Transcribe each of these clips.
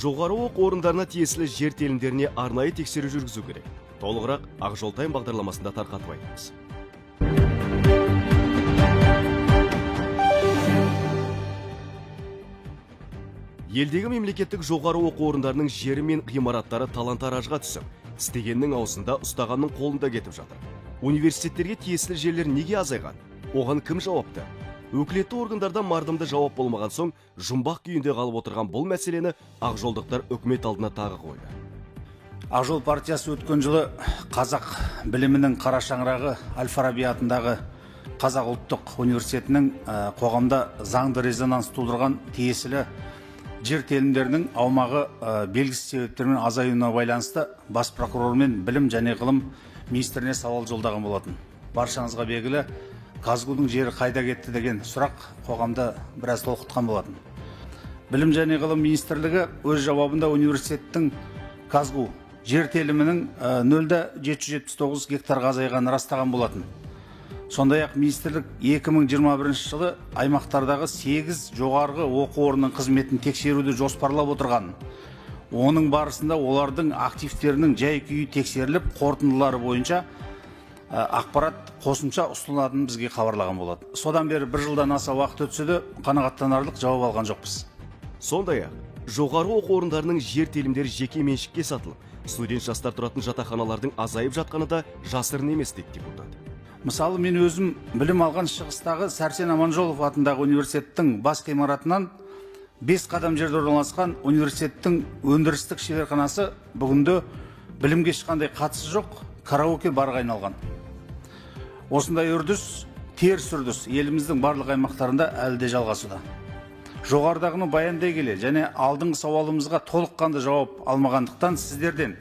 Жоғары оқу орындарына тиесілі жер телімдеріне арнайы тексеру жүргізу керек. Толығырақ Ақжол Тайм бағдарламасында тарқатып айтамыз. Елдегі мемлекеттік жоғары оқу орындарының жері мен ғимараттары талан-таражға түсіп, тістегеннің аузында, ұстағанның қолында кетіп жатыр. Университеттерге тиесілі жерлер неге азайған? Оған кім жауапты? Өкілетті органдардан мардымды жауап болмаған соң, жұмбақ күйінде қалып отырған бұл мәселені ақжолдықтар үкімет алдына тағы қойды. Ақжол партиясы өткен жылы қазақ білімінің қара шаңырағы Әл-Фараби атындағы Қазақ ұлттық университетінің қоғамда заңды резонанс тудырған тиесілі жер телімдерінің аумағы белгісіз себептермен азаюына байланысты бас прокурор мен білім және ғылым министріне сауал жолдаған болатын. Баршаңызға белгілі, КазГУ-дың жері қайда кетті деген сұрақ қоғамда біраз толқытқан болатын. Білім және ғылым министрлігі өз жауабында университеттің КазГУ жер телімінің 0,779 гектарға азайғанын растаған болатын. Сондай-ақ министрлік 2021 жылы аймақтардағы 8 жоғарғы оқу орнының қызметін тексеруді жоспарлап отырғанын, оның барысында олардың активтерінің жай-күйі тексеріліп, қорытындылары бойынша ақпарат қосымша ұсынылатынын бізге хабарлаған болатын. Содан бері бір жылдан аса уақыт өтсе де қанағаттанарлық жауап алған жоқпыз. Сондай-ақ, жоғары оқу орындарының жер телімдері жеке меншікке сатылып, студент жастар тұратын жатақханалардың азайып жатқаны да жасырын емес, дейді депутат. Мысалы, мен өзім білім алған Шығыстағы Сәрсен Аманжолов атындағы университеттің бас ғимаратынан 5 қадам жерде орналасқан университеттің өндірістік шеберханасы бүгінде білімге ешқандай қатысы жоқ караоке барға айналған. Осындай үрдіс, теріс үрдіс еліміздің барлық аймақтарында әлі де жалғасуда. Жоғарыдағыны баяндай келе және алдыңғы сауалымызға толыққанды жауап алмағандықтан сіздерден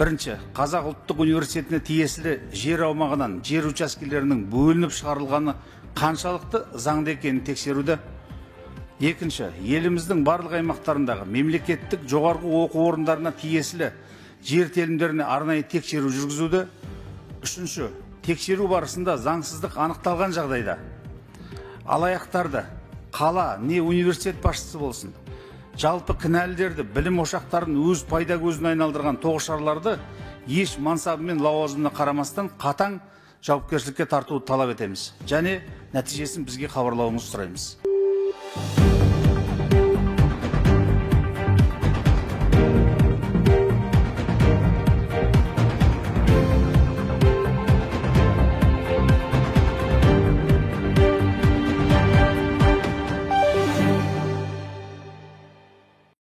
бірінші, Қазақ ұлттық университетіне тиесілі жер аумағынан жер учаскелерінің бөлініп шығарылғаны қаншалықты заңды екенін тексеруді. Екінші, еліміздің барлық аймақтарындағы мемлекеттік жоғарғы оқу орындарына тиесілі жер телімдеріне арнайы тексеру жүргізуді. Үшінші, тексеру барысында заңсыздық анықталған жағдайда алаяқтарды, қала не университет басшысы болсын, жалпы кінәлілерді, білім ошақтарын өз пайда көзіне айналдырған тоғышарларды еш мансабы мен лауазымына қарамастан қатаң жауапкершілікке тартуды талап етеміз және нәтижесін бізге хабарлауыңызды сұраймыз.